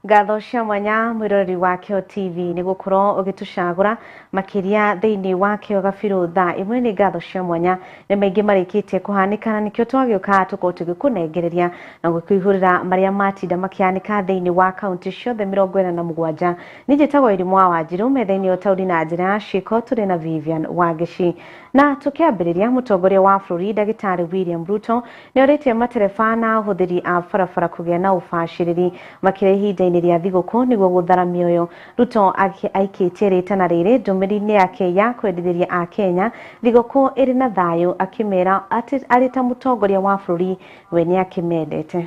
Ngatho cia mwanya mwiroreri wa Kĩo TV nĩ gũkorwo ũgĩtũcagũra makĩria thĩinĩ wa Kĩo Gabirũ thaa ĩmwe. Nĩ ngatho cia mwanya, nĩ maingĩ marĩkĩtie kũhanĩka na nĩkĩo twagĩũka tũkorwo tũgĩkũnengereria na gũkũihũrĩra marĩa matinda makĩhanĩka thĩinĩ wa kaunti ciothe 47. Niĩ njĩtagwo Irimũ wa Wanjirũ, metha-inĩ o taũni na njĩra ya ciĩko tũrĩ na Vivian Wangeci. Na tũkĩambĩrĩria, mũtongoria wa bũrũri Ndagĩtarĩ William Ruto nĩ orĩtie matereba na ahũthĩri a barabara kũgĩa na ũbacĩrĩri makĩria ihinda-inĩ rĩa thigũkũ nĩguo gũthara mĩoyo. Ruto aikĩtie rĩtana rĩrĩ ndũmĩrĩri-inĩ yake ya kwendithĩria Akenya thigũkũ ĩrĩ na thayũ, akĩmera atĩ arĩ ta mũtongoria wa bũrũri we nĩ akĩmendete.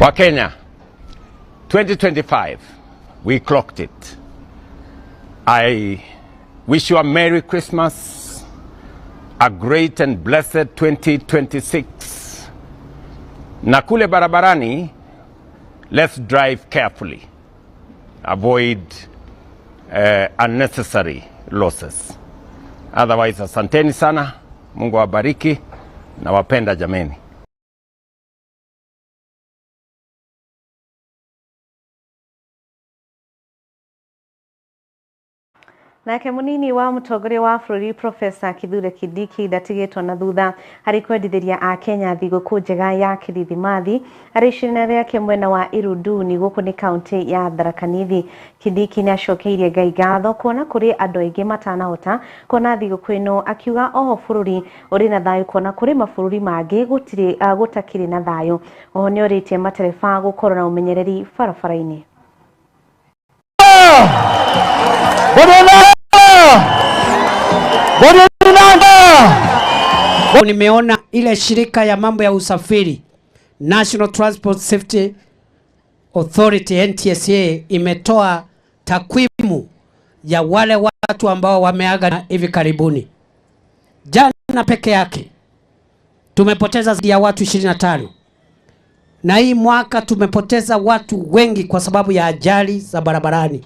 Wakenya, 2025, we clocked it. I wish you a Merry Christmas, a great and blessed 2026. Na kule barabarani, let's drive carefully, avoid unnecessary losses. Otherwise, asanteni sana, Mungu awabariki na wapenda jameni. Nake munini wa mũtongoria wa bũrũri Profesa Kithure Kindiki ndatigĩtwo na thutha harĩ kwendithĩria Akenya thigũkũ njega ya Kirithimathi. Arĩ icera rĩake mwena wa Irunduni gũkũ nĩ kaunti ya Tharaka Nithi, Kindiki nĩ acokeirie Ngai ngatho kuona kũrĩ andũ aingĩ matanahota kuona thigũkũ ĩno, akiuga oho bũrũri ũrĩ na thayũ kuona kũrĩ mabũrũri mangĩ gũtirĩ gũtakĩrĩ na thayũ. Oho nĩ orĩtie matereba gũkorwo na ũmenyereri barabara-inĩ. Nimeona ile shirika ya mambo ya usafiri, National Transport Safety Authority, NTSA, imetoa takwimu ya wale watu ambao wameaga hivi karibuni. Jana peke yake tumepoteza zaidi ya watu 25, na hii mwaka tumepoteza watu wengi kwa sababu ya ajali za barabarani,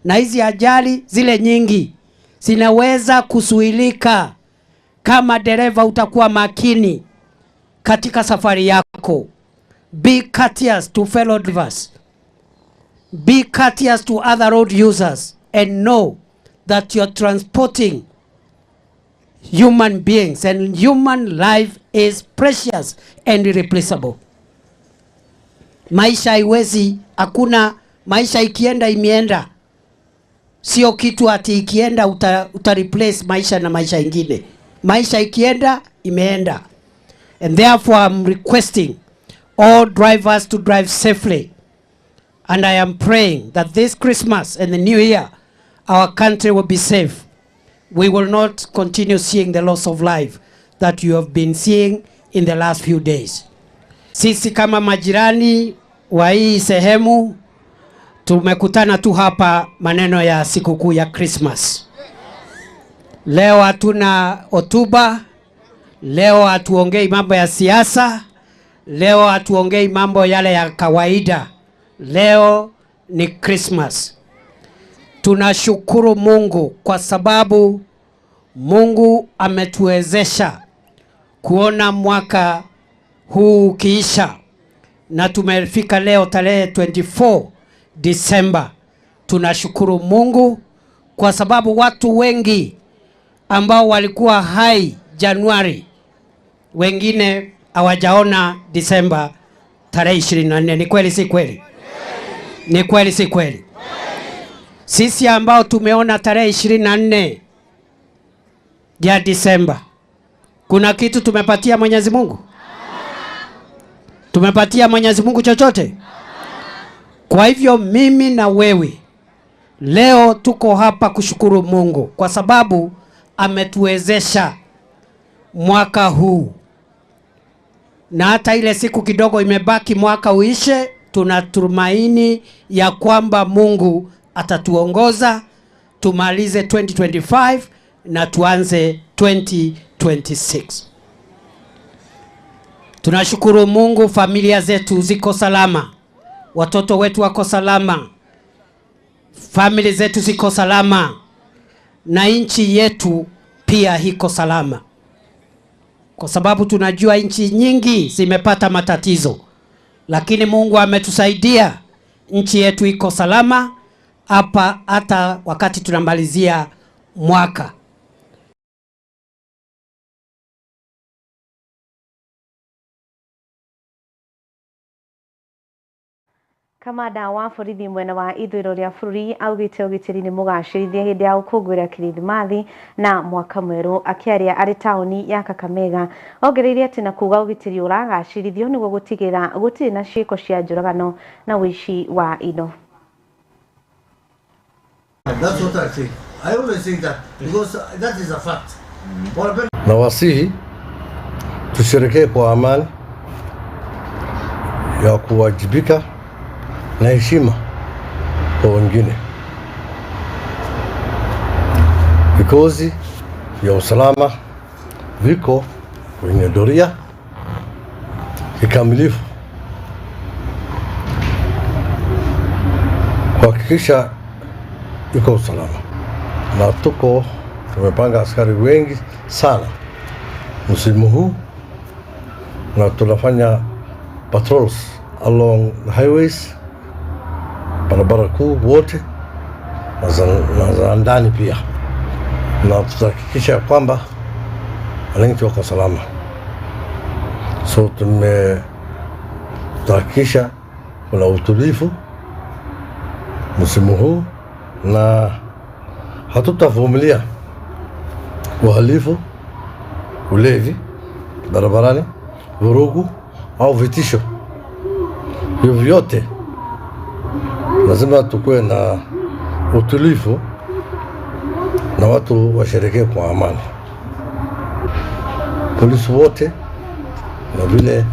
na hizi ajali zile nyingi zinaweza kuzuilika kama dereva utakuwa makini katika safari yako. Be courteous to fellow drivers. Be courteous to other road users and know that you're transporting human beings and human life is precious and irreplaceable. Maisha haiwezi, hakuna maisha ikienda imeenda. Sio kitu ati ikienda uta replace maisha na maisha ingine. Maisha ikienda imeenda. And therefore I'm requesting all drivers to drive safely. And I am praying that this Christmas and the New Year, our country will be safe. We will not continue seeing the loss of life that you have been seeing in the last few days. Sisi kama majirani wa hii sehemu tumekutana tu hapa maneno ya sikukuu ya Christmas. Leo hatuna hotuba, leo hatuongei mambo ya siasa, leo hatuongei mambo yale ya kawaida. Leo ni Christmas. Tunashukuru Mungu kwa sababu Mungu ametuwezesha kuona mwaka huu ukiisha na tumefika leo tarehe 24 Disemba. Tunashukuru Mungu kwa sababu watu wengi ambao walikuwa hai Januari, wengine hawajaona Disemba tarehe 24. Ni kweli si kweli? Ni kweli si kweli? Sisi ambao tumeona tarehe 24 ya Disemba, kuna kitu tumepatia Mwenyezi Mungu? Tumepatia Mwenyezi Mungu chochote? Kwa hivyo mimi na wewe leo tuko hapa kushukuru Mungu kwa sababu ametuwezesha mwaka huu, na hata ile siku kidogo imebaki mwaka uishe, tunatumaini ya kwamba Mungu atatuongoza tumalize 2025 na tuanze 2026. Tunashukuru Mungu, familia zetu ziko salama, watoto wetu wako salama, famili zetu ziko salama, na nchi yetu pia iko salama, kwa sababu tunajua nchi nyingi zimepata matatizo, Lakini Mungu ametusaidia, nchi yetu iko salama hapa hata wakati tunamalizia mwaka. Kamanda wa borithi mwena wa ithũĩro rĩa bũrũri augĩte ũgitĩri nĩ mũgacĩrithie hĩndĩ ya gũkũngũĩra kirithimathi na mwaka mwerũ. Akĩaria arĩ taũni ya Kakamega, ongereire atĩ na kuga ũgitĩri ũragacĩrithio nĩguo gũtigĩrĩra gũtirĩ na ciĩko cia njũragano na ũici wa indo. That's what I think. I always think that because that is a fact. Na wasihi tusherekee kwa amani ya kuwajibika na heshima kwa wengine. Vikosi vya usalama viko kwenye doria kikamilifu kuhakikisha iko usalama, na tuko tumepanga askari wengi sana msimu huu, na tunafanya patrols along the highways, barabara kuu wote na za ndani pia, na tutahakikisha kwamba wananchi wako salama. So tutahakikisha kuna utulivu msimu huu na hatutavumilia uhalifu, ulevi barabarani, vurugu au vitisho. Hivyo vyote lazima tukuwe na utulivu na watu washerekee kwa amani. Polisi wote na vile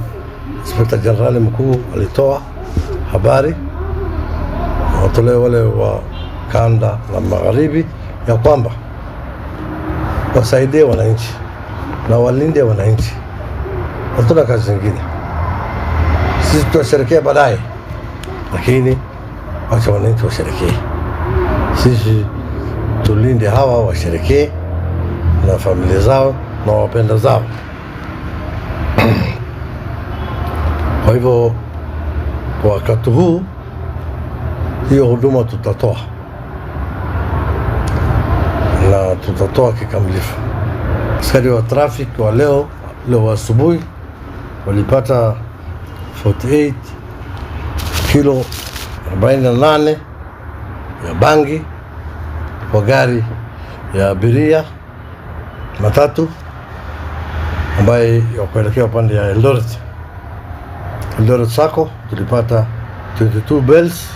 Inspector General mkuu alitoa habari, watolee wale wa kanda la magharibi ya kwamba wasaidie wananchi na walinde wananchi. Hatuna kazi nyingine, sisi tutasherekea baadaye, lakini wacha wananchi washerekee. Sisi tulinde hawa washerekee na familia zao na wapenda zao. Kwa hivyo kwa wakati huu hiyo huduma tutatoa na tutatoa kikamilifu. Askari wa traffic wa leo asubuhi walipata 48 kilo 48 ya bangi kwa gari ya abiria matatu ambaye ya kuelekea upande ya Eldoret. Eldoret Sacco tulipata 22 bells,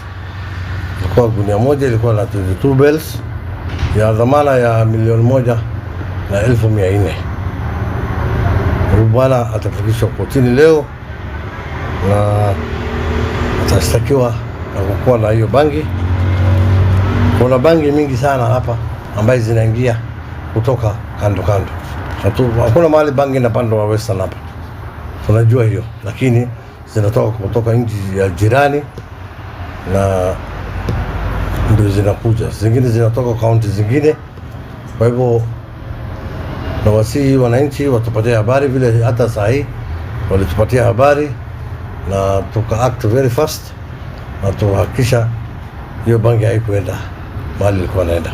ilikuwa gunia moja ilikuwa na 22 bells ya dhamana ya 1,400,000. Huyu bwana atafikishwa kotini leo na atashtakiwa na kukuwa na hiyo bangi. Kuna bangi mingi sana hapa ambaye zinaingia kutoka kando kando. Hakuna mahali bangi inapandwa wa Western hapa, tunajua hiyo, lakini zinatoka kutoka nchi ya jirani na ndio zinakuja, zingine zinatoka kaunti zingine. Kwa hivyo nawasihi wananchi watupatie habari, vile hata saa hii walitupatia habari na tuka act very fast na tuhakikisha hiyo bangi haikuenda mahali ilikuwa inaenda.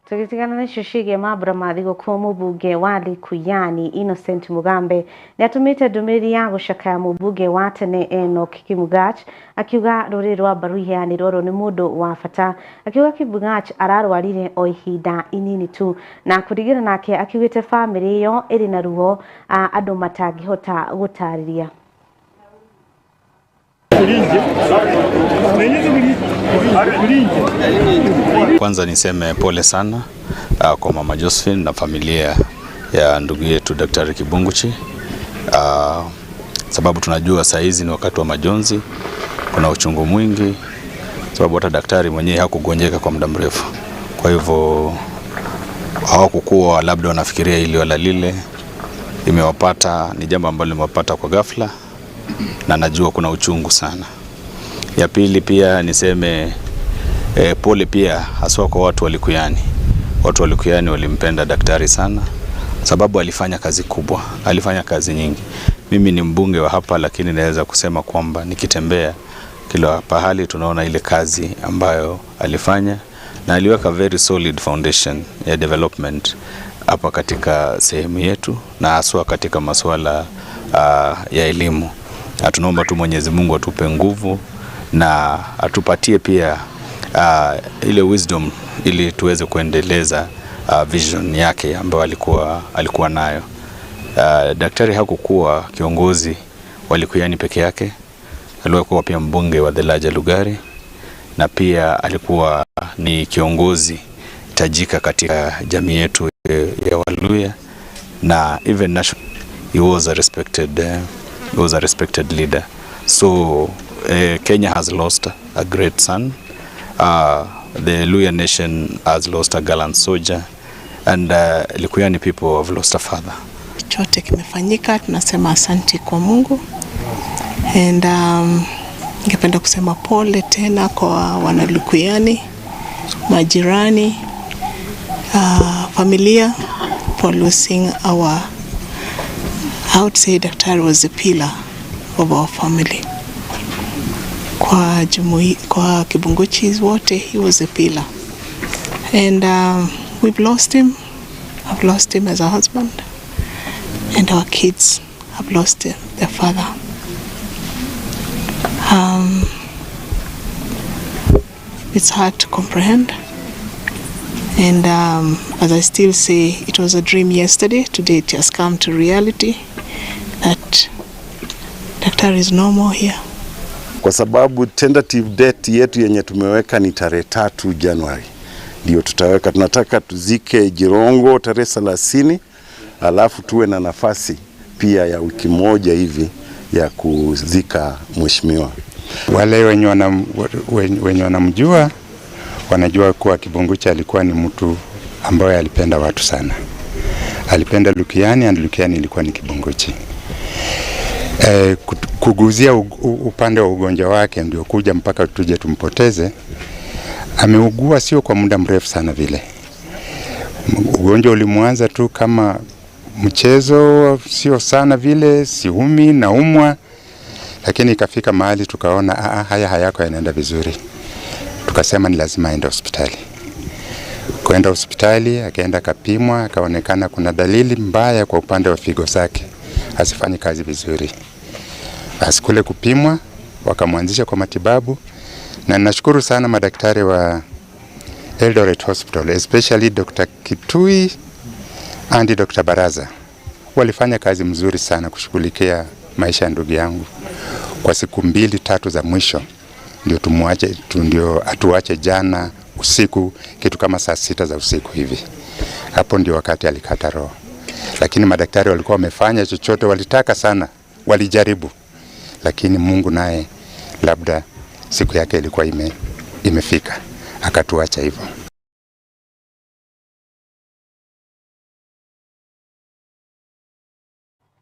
Tugitigana na icio ciĩgiĩ mambura ma thigũkũ, mũmbunge wa Likuyani Innocent Mugambe nĩatũmĩte ndũmĩrĩri ya gũcakaya mũmbunge wa tene Enoch Kimugach, akiuga rũrĩrĩ rwa Baruhia nĩ rworwo nĩ mũndũ wa bata. Akiuga Kimugach ararwarire o ihinda inini tu, na kũringana nake akiugĩte bamĩrĩ ĩyo ĩrĩ na ruo andũ matangĩhota gũtarĩria. Kwanza niseme pole sana kwa Mama Josephine na familia ya ndugu yetu Daktari Kibunguchi, sababu tunajua saa hizi ni wakati wa majonzi, kuna uchungu mwingi, sababu hata daktari mwenyewe hakugonjeka kwa muda mrefu. Kwa hivyo hawakukuwa labda wanafikiria ili wala lile imewapata, ni jambo ambalo limewapata kwa ghafla, na najua kuna uchungu sana. Ya pili pia niseme pole pia haswa kwa watu wa Likuyani. Watu wa Likuyani walimpenda daktari sana, sababu alifanya kazi kubwa, alifanya kazi nyingi. Mimi ni mbunge wa hapa, lakini naweza kusema kwamba nikitembea kila pahali tunaona ile kazi ambayo alifanya, na aliweka very solid foundation ya development hapa katika sehemu yetu, na haswa katika masuala ya elimu. Na tunaomba tu Mwenyezi Mungu atupe nguvu na atupatie pia ile wisdom ili tuweze kuendeleza vision yake ambayo alikuwa nayo. Daktari hakukuwa kiongozi wa Likuyani peke yake, alikuwa pia mbunge wa the larger Lugari, na pia alikuwa ni kiongozi tajika katika jamii yetu ya Waluya, na even national he was a respected leader. So Kenya has lost a great son. The Luya nation has lost a gallant soldier, and Likuyani people have lost a father. Chote kimefanyika, tunasema asanti kwa Mungu. And ningependa kusema pole tena kwa wanalikuyani, majirani, familia for losing our, I would say Daktari was the pillar of our family. Kwa jumui, kwa Kibunguchis wote, he was a pillar. And we've lost him. I've lost him as a husband, and our kids have lost their father. It's hard to comprehend. And as I still say, it was a dream yesterday. Today it has come to reality that Daktari is no more here. Kwa sababu tentative date yetu yenye tumeweka ni tarehe 3 Januari ndio tutaweka. Tunataka tuzike Jirongo tarehe 30, alafu tuwe na nafasi pia ya wiki moja hivi ya kuzika mheshimiwa. Wale wenye wanamjua wanajua kuwa Kibunguchi alikuwa ni mtu ambaye alipenda watu sana. Alipenda Likuyani, and Likuyani ilikuwa ni Kibunguchi. Kuguzia upande wa ugonjwa wake ndio kuja mpaka tuje tumpoteze. Ameugua sio kwa muda mrefu sana vile. Ugonjwa ulimwanza tu kama mchezo, sio sana vile, siumi naumwa, lakini ikafika mahali tukaona haya hayako yanaenda vizuri. Tukasema ni lazima aende hospitali. Kwenda hospitali, akaenda akapimwa, akaonekana kuna dalili mbaya kwa upande wa figo zake, hazifanyi kazi vizuri. Basi kule kupimwa, wakamwanzisha kwa matibabu, na nashukuru sana madaktari wa Eldoret Hospital, especially Dr. Kitui and Dr. Baraza. Walifanya kazi mzuri sana kushughulikia maisha ya ndugu yangu. Kwa siku 2-3 za mwisho ndio tumuache, ndio atuache jana usiku kitu kama saa 6 za usiku hivi. Hapo ndio wakati alikata roho. Lakini madaktari walikuwa wamefanya chochote, walitaka sana, walijaribu. Lakini Mungu naye labda siku yake ilikuwa imefika, akatuacha hivyo.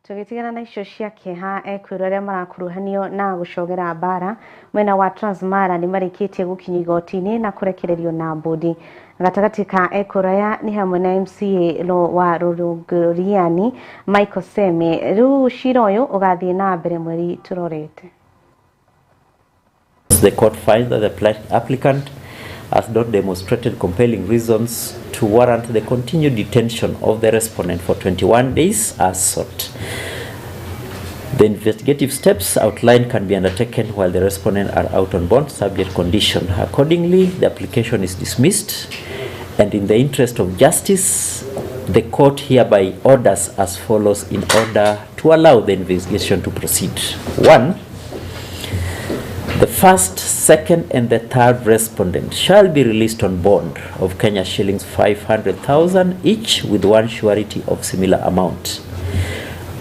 Tũgĩtigana na icio cia kĩeha ekwĩrwo arĩa marakuruhanio na gũcogera mbara mwena wa Transmara nĩ marĩkĩtie gũkinya igoti-inĩ na kũrekererio na mbũndi. Gatagatĩ ka ekwĩrwo aya nĩ hamwe na MCA wa Rũrũngũriani Michael Seme. Rĩu cira ũyũ ũgathiĩ na mbere mweri tũrorete. The court finds that the applicant has not demonstrated compelling reasons to warrant the continued detention of the respondent for 21 days as sought. The investigative steps outlined can be undertaken while the respondent are out on bond, subject condition. Accordingly, the application is dismissed, and in the interest of justice, the court hereby orders as follows in order to allow the investigation to proceed. 1. The first, second, and the third respondent shall be released on bond of Kenya shillings 500,000 each with one surety of similar amount.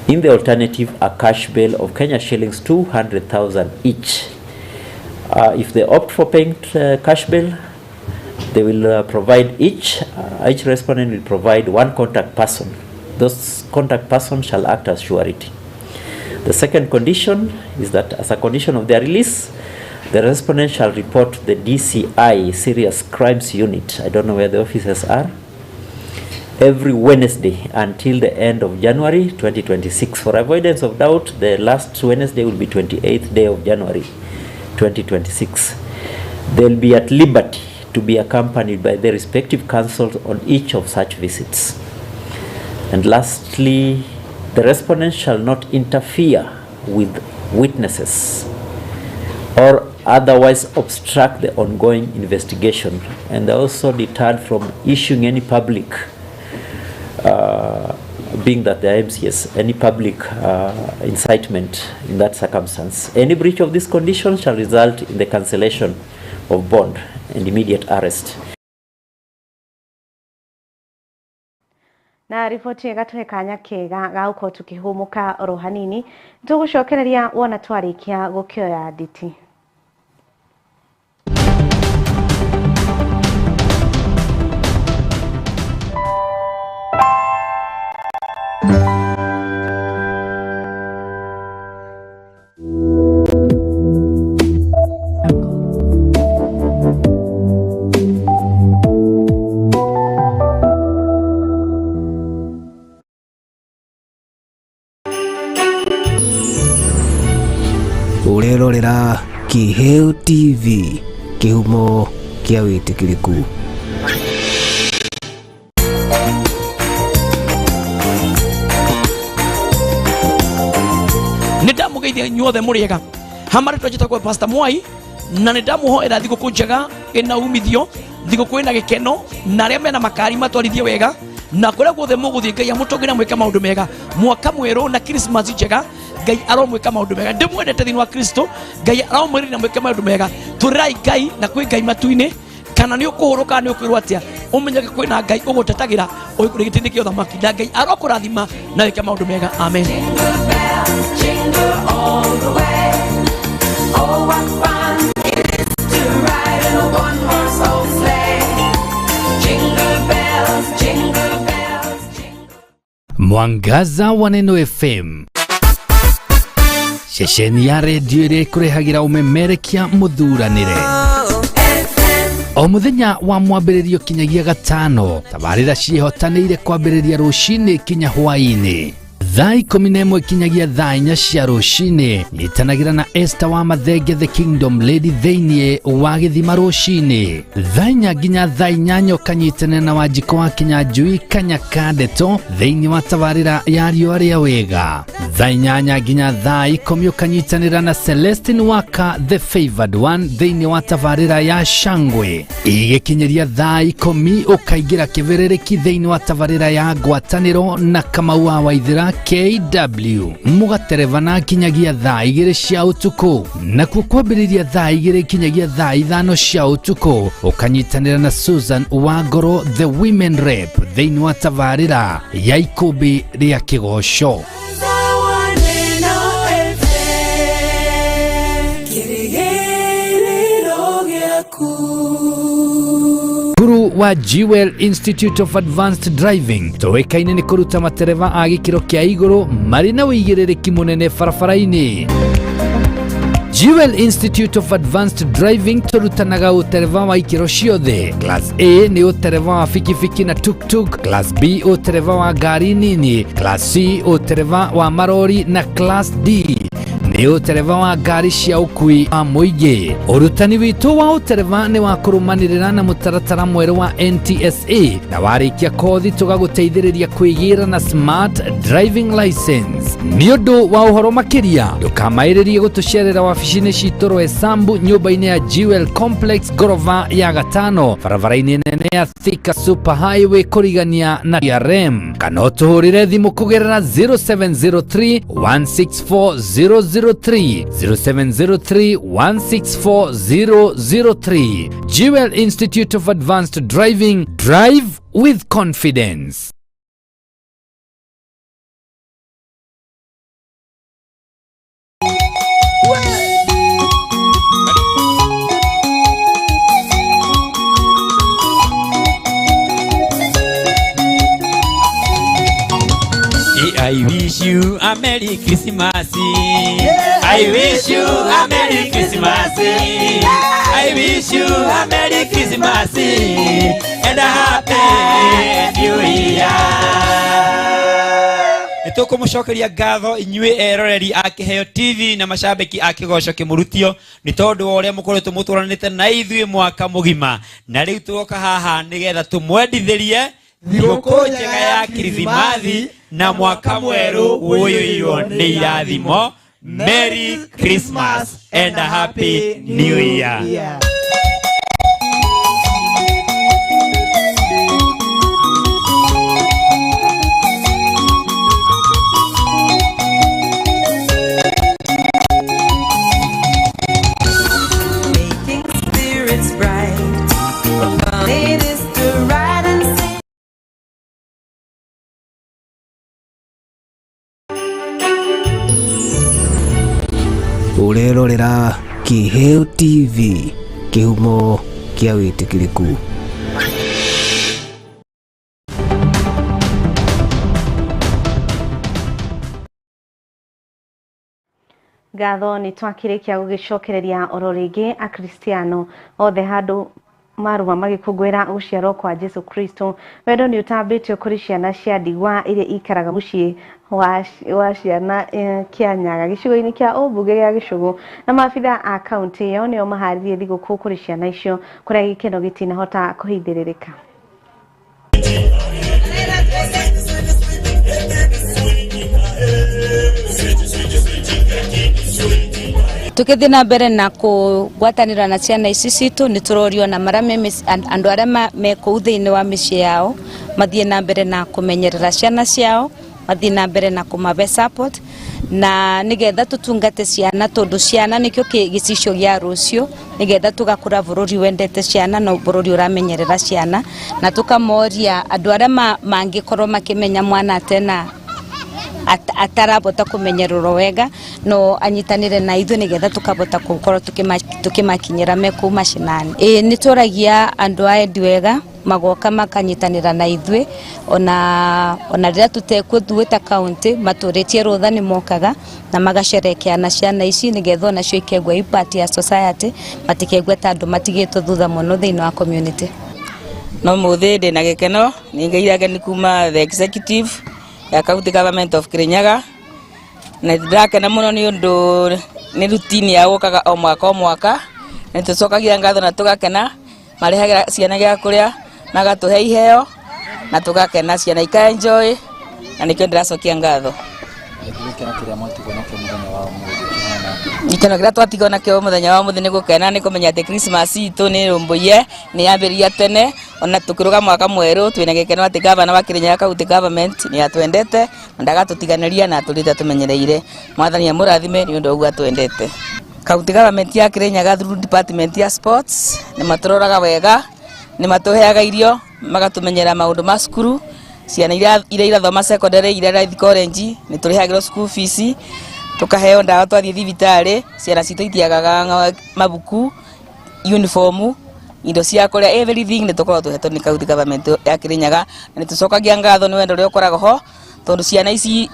In the alternative, a cash bail of Kenya shillings 200,000 each. If they opt for paying cash bail, they will provide each respondent will provide one contact person. Those contact person shall act as surety. The second condition is that as a condition of their release, the respondent shall report to the DCI Serious Crimes Unit. I don't know where the officers are. every Wednesday until the end of January 2026. For avoidance of doubt, the last Wednesday will be 28th day of January 2026. They'll be at liberty to be accompanied by their respective counsels on each of such visits. And lastly, the respondent shall not interfere with witnesses or otherwise obstruct the ongoing investigation, and they're also deterred from issuing any public, being that the MCS, any public incitement in that circumstance. Any breach of this condition shall result in the cancellation of bond and immediate arrest. Na riboti ĩgatũhe kanya kega ga gũkorwo tũkĩhũmũka oro hanini, tũgũcokereria wona twarĩkia gũkĩoya nditi. Ũrerorera Kĩheo TV, kĩhumo kĩa wĩtĩkĩrĩku. Nĩ ndamũgeithia inyuothe mũrĩega hama rĩtwa njĩtagwo Pastor Mwai, na nĩ ndamũhoera thigũkũ njega ĩna umithio, thigũkũ ĩna gĩkeno, na arĩa mena makari matwarithie wega, na kũrĩa guothe mũgũthiĩ Ngai amũtũngĩre na mwĩke maũndũ mega. Mwaka mwerũ na Christmas njega, Ngai aromwĩka maũndũ mega. Ndĩmwendete thĩinĩ wa Kristo, Ngai aromwĩrĩria na mwĩke maũndũ mega. Tũrĩrai Ngai na kwĩ Ngai matu-inĩ, kana nĩ ũkũhũrũka kana nĩ ũkwĩrwo atĩa, ũmenyage kwĩna Ngai ũgũtetagĩra ũrĩ gĩtĩ-inĩ kĩa ũthamaki, na Ngai arokũrathima na wĩke maũndũ mega. Amen. Mwangaza wa Neno FM, ceceni ya redio ĩrĩa ĩkũrehagĩra ũmemerekia mũthuranĩre o mũthenya wa mwambĩrĩrio kinyagia gatano. Tabarĩra ciĩhotanĩire kwambĩrĩria rũcinĩ kinya hwaĩ-inĩ thaa 11 kinyagia thaa 4 cia rũcinĩ. Nyitanagĩra na Esther wa Mathenge the Kingdom Lady thĩinĩ wa gĩthima rũcinĩ thaa 4 nginya thaa 8, ũkanyitanĩra na Wanjikũ wa Kinyanjui Kanyaka Ndeto thĩinĩ wa tabarĩra ya riũa rĩa wega. Thaa 8 nginya thaa 10 ũkanyitanĩra na Celestine Waka the Favored One thĩinĩ wa tabarĩra ya Shangwe. Igĩkinyĩria thaa 10 ũkaingĩra kĩbĩrĩrĩki thĩinĩ wa tabarĩra ya ngwatanĩro na Kamau wa Waithĩra KW, mũgaterevana kinyagia thaa 2 cia ũtukũ, nakuo kwambĩrĩria thaa 2 kinyagia thaa 5 cia ũtukũ ũkanyitanĩra na Susan Wangoro the Women Rep thĩinĩ wa tabarĩra ya ikũmbĩ rĩa kĩgoco. Cukuru wa Jewel Institute of Advanced Driving tũĩkaine nĩ kũruta matereba a gĩkĩro kĩa igũrũ marĩ na ũigĩrĩrĩki mũnene barabara-inĩ. Jewel Institute of Advanced Driving tũrutanaga ũtereba wa ikĩro ciothe. Class A nĩ ũtereba wa bikibiki na tuk-tuk, Class B ũtereba wa ngari nini, Class C ũtereba wa marori na Class D nĩ ũtereba wa ngari cia ũkui wa mũingĩ. Ũrutani witũ wa ũtereba nĩ wa kũrũmanĩrĩra na mũtaratara mwerũ wa NTSA, na warĩkia kothi tũgagũteithĩrĩria kwĩgĩra na smart driving license. Nĩ ũndũ wa ũhoro makĩria ndũkamaĩrĩrie gũtũcerera wabici-inĩ citũ Roysambu, nyũmba-inĩ ya Jewel Complex ngorova ya gatano, barabara-inĩ nene ya Thika Super Highway kũrigania na DRM, kana ũtũhũrĩre thimũ kũgerera 0703 164 003, 0703 164 003. Jewel Institute of Advanced Driving, drive with confidence. I wish you a Merry Christmas. I wish you a Merry Christmas. I wish you a a Merry Christmas and a Happy New Year. Nĩ tũkũmũcokeria ngatho inyuĩ eroreri a Kĩheo TV na macambĩki a Kĩgoco Kĩmũrutio nĩ tondũ wa ũrĩa mũkoretwo mũtũranĩte na ithuĩ mwaka mũgima, na rĩu tũroka haha nĩgetha tũmwendithĩrie thigũkũ njega ya Kirithimathi na mwaka mwerũ ũiyũirwo nĩ irathimo. Merry Christmas and a Happy New Year. Making spirits bright. What fun it is to ride and sing. Ũrerorera Kĩheo TV, kĩhumo kĩa wĩtĩkĩrĩku. Ngatho nĩ twakĩrĩkia gũgĩcokereria oro rĩngĩ Akristiano othe handũ marũma magĩkũngũĩra gũciarwo kwa Jesu Kristo. Wendo nĩ ũtambĩtio kũrĩ ciana cia ndigwa iria ikaraga mũciĩ wa ciana Kĩanyaga gĩcigo-inĩ kĩa ũmbunge gĩa Gĩcũgũ, na maabitha a kaũntĩ ĩyo nĩo maharĩrie thigũkũ kũrĩ ciana icio kũrĩa gĩkeno gĩtinahota kũhithĩrĩrĩka. Tukithii na mbere na kugwatanira na ciana ici citu ni turorio na maria me andu aria me kuu thiini wa micii yao mathie na mbere na kumenyerera ciana ciao, mathie na mbere na kumabe support na nigetha tutungate ciana tondu ciana nikio gicicio gia rucio, nigetha tugakura bururi wendete ciana na bururi uramenyerera ciana, na tukamoria andu aria mangikorwo makimenya mwana atena atarabota kumenyererwo wega no anyitanire na ithuĩ nigetha tukabota gukorwo tukimakinyira me kuu macinani. Ĩ nĩ tũragia andũ a endi wega magoka makanyitanĩra na ithuĩ ona rĩrĩa tũtekuo ithuĩ ta county matũrĩtie rũtha nĩ mokaga na magacerekea na ciana ici nigetha onacio ikegua i part ya society, matikegua ta andũ matigĩtwo thutha mũno thĩinĩ wa community. No mũthĩ ndĩna gĩkeno nĩ ngeire ageni kuma the executive ya county government of Kirinyaga, na ndĩrakena mũno nĩ ũndũ nĩ routine ya gũkaga o mwaka o mwaka, na tũcokagia ngatho na tũgakena, marehagĩra ciana gĩa kũrĩa magatũhe iheo na tũgakena, ciana ika enjoy, na nĩkĩo ndĩracokia ngatho. Gĩkeno kĩrĩa twatigwo nakĩo mũthenya wa ũmũthĩ nĩ gũkena, nĩ kũmenya atĩ Christmas itũ nĩ rũmbũiye, nĩ yambĩrĩria tene, ona tũkĩrũga mwaka mwerũ twĩna gĩkeno atĩ gavana wa Kirinyaga county government nĩ atwendete na ndagatũtiganĩria na atũrĩte atũmenyereire. Mwathani amũrathime nĩ ũndũ wa ũguo atwendete. County government ya Kirinyaga through department ya sports nĩ matũroraga wega, nĩ matũheaga irio, magatũmenyera maũndũ ma cukuru, ciana iria irathoma secondary, iria irathiĩ college nĩ tũrĩhagĩrwo school fees, tukaheo ndawa twathiĩ thibitarĩ, ciana citũ itiagaga mabuku, uniform, indo cia kũrĩa, everything nĩ tũkoragwo tũhetwo nĩ county government ya Kirinyaga, na nĩ tũcokagia ngatho nĩ wendo ũrĩa ũkoragwo ho, tondũ ciana ici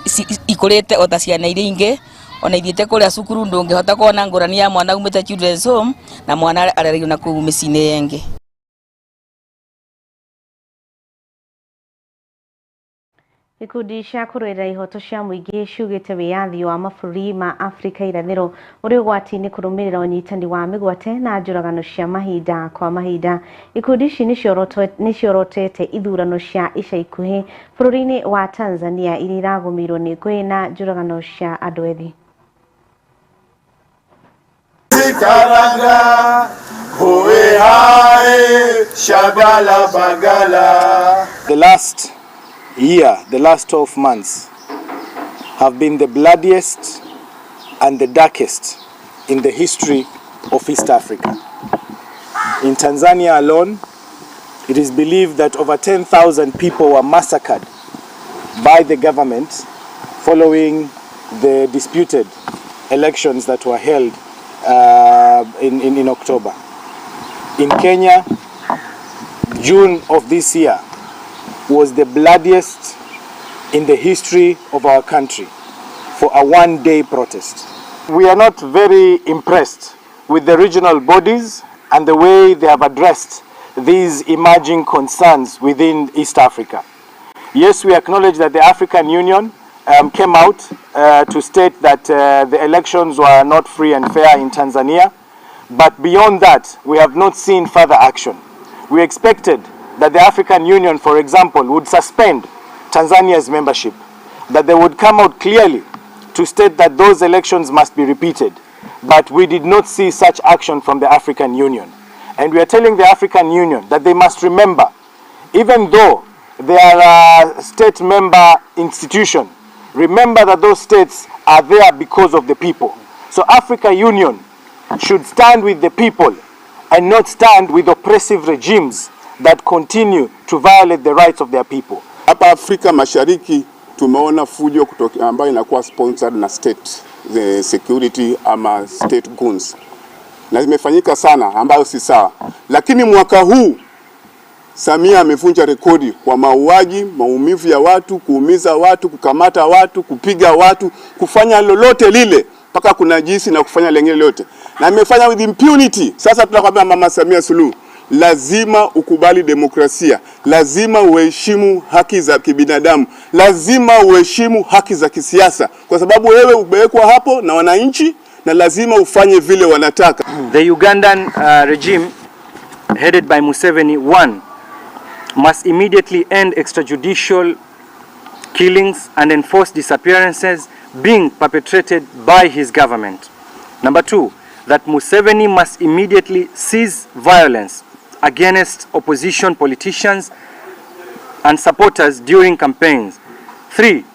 ikũrĩte o ta ciana iria ingĩ, ona ithiĩte kũrĩa cukuru ndũngĩhota kuona ngũrani ya mwana umĩte children's home na mwana arereirwo na kũu mĩciĩ-inĩ ĩngĩ. Ikundi cia kũrũĩrĩra ihoto cia mũingĩ ciugĩte wĩyathi wa mabũrũri ma Afrika irathĩro ũrĩ ũgwati-inĩ kũrũmĩrĩra ũnyitani wa mĩgwate na njũragano cia mahinda kwa mahinda. Ikundi ici nĩciorotete ithurano cia ica ikuhĩ bũrũri-inĩ wa Tanzania iria iragũmĩirwo nĩ ngũĩ na njũragano cia andũ ethĩ. The last year, the last 12 months have been the bloodiest and the darkest in the history of East Africa. In Tanzania alone, it is believed that over 10,000 people were massacred by the government following the disputed elections that were held in October. In Kenya, June of this year was the bloodiest in the history of our country for a one-day protest. We are not very impressed with the regional bodies and the way they have addressed these emerging concerns within East Africa. Yes, we acknowledge that the African Union came out to state that the elections were not free and fair in Tanzania, but beyond that, we have not seen further action. We expected that the African Union, for example, would suspend Tanzania's membership, that they would come out clearly to state that those elections must be repeated. But we did not see such action from the African Union. And we are telling the African Union that they must remember, even though they are a state member institution, remember that those states are there because of the people. So Africa Union should stand with the people and not stand with oppressive regimes that continue to violate the rights of their people. Hapa Afrika Mashariki tumeona fujo kutoka ambayo inakuwa sponsored na state the security ama state goons, na zimefanyika sana, ambayo si sawa. Lakini mwaka huu Samia amevunja rekodi kwa mauaji, maumivu ya watu, kuumiza watu, kukamata watu, kupiga watu, kufanya lolote lile mpaka kuna jinsi na kufanya lengine lote, na amefanya with impunity. Sasa tunakwambia Mama Samia Suluhu, lazima ukubali demokrasia, lazima uheshimu haki za kibinadamu, lazima uheshimu haki za kisiasa, kwa sababu wewe umewekwa hapo na wananchi na lazima ufanye vile wanataka. The Ugandan regime headed by Museveni, one, must immediately end extrajudicial killings and enforced disappearances being perpetrated by his government. Number two, that Museveni must immediately cease violence against opposition politicians and supporters during campaigns. Three,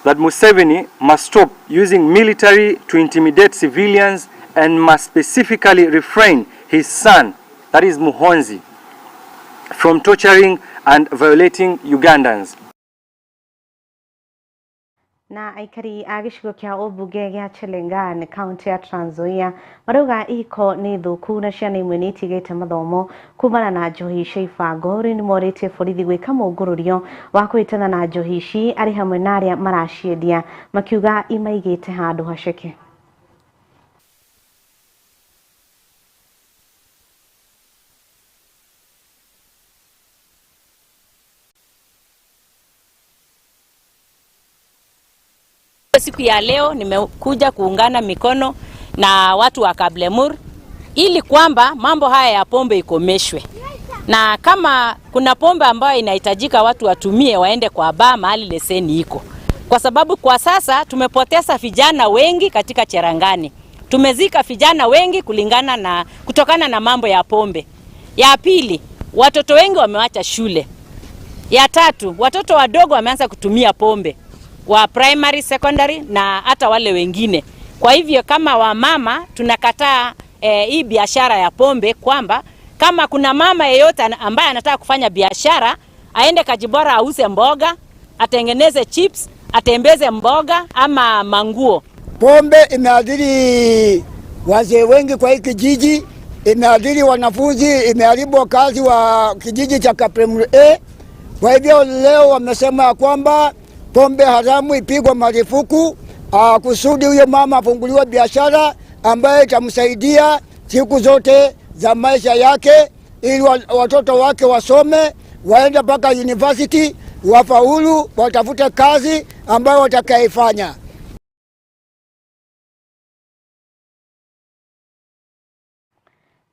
that Museveni must stop using military to intimidate civilians and must specifically refrain his son, that is Muhoozi, from torturing and violating Ugandans. Na aikari a gĩcigo kĩa ũmbunge gĩa Chelengan kaunti ya Trans Nzoia marauga ihiko nĩ thũku na ciana imwe nĩ itigĩte mathomo kumana na njohi cia ibango. Rĩu nĩ morĩtie borithi gwĩka mũngũrũrio wa kũhĩtana na njohi ici arĩ hamwe na arĩa maraciendia, makiuga imaigĩte handũ haceke. Siku ya leo nimekuja kuungana mikono na watu wa Kablemur ili kwamba mambo haya ya pombe ikomeshwe. Na kama kuna pombe ambayo inahitajika watu watumie, waende kwa baa mahali leseni iko. Kwa sababu kwa sasa tumepoteza vijana wengi katika Cherangani. Tumezika vijana wengi kulingana na kutokana na mambo ya pombe. Ya pili, watoto wengi wamewacha shule. Ya tatu, watoto wadogo wameanza kutumia pombe, wa primary, secondary na hata wale wengine. Kwa hivyo kama wamama tunakataa hii biashara ya pombe, kwamba kama kuna mama yeyote ambaye anataka kufanya biashara aende Kajibora auze mboga, atengeneze chips, atembeze mboga ama manguo. Pombe imeadhiri wazee wengi kwa hii kijiji, imeadhiri wanafunzi, imeharibu wakazi wa kijiji cha Kapremur A. Kwa hivyo leo wamesema kwamba pombe haramu ipigwe marufuku, kusudi huyo mama afunguliwe biashara ambayo itamsaidia siku zote za maisha yake, ili watoto wake wasome, waende mpaka university, wafaulu, watafute kazi ambayo watakaifanya.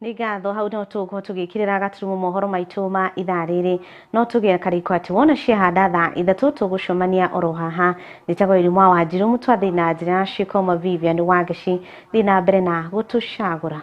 Nĩ ngatho hau no tũgũkorwo tũgĩkĩrĩra gaturumo mohoro maitũ ma ithaa rĩrĩ, no tũgĩe karĩko atĩ wona ciahanda thaa 3 tũgũcemania oro haha. Njĩtagwo Irimwa Wanjiru mũtwathi na njĩra ya ciĩko Vivian Wangeci, thiĩ na mbere na gũtũcagũra.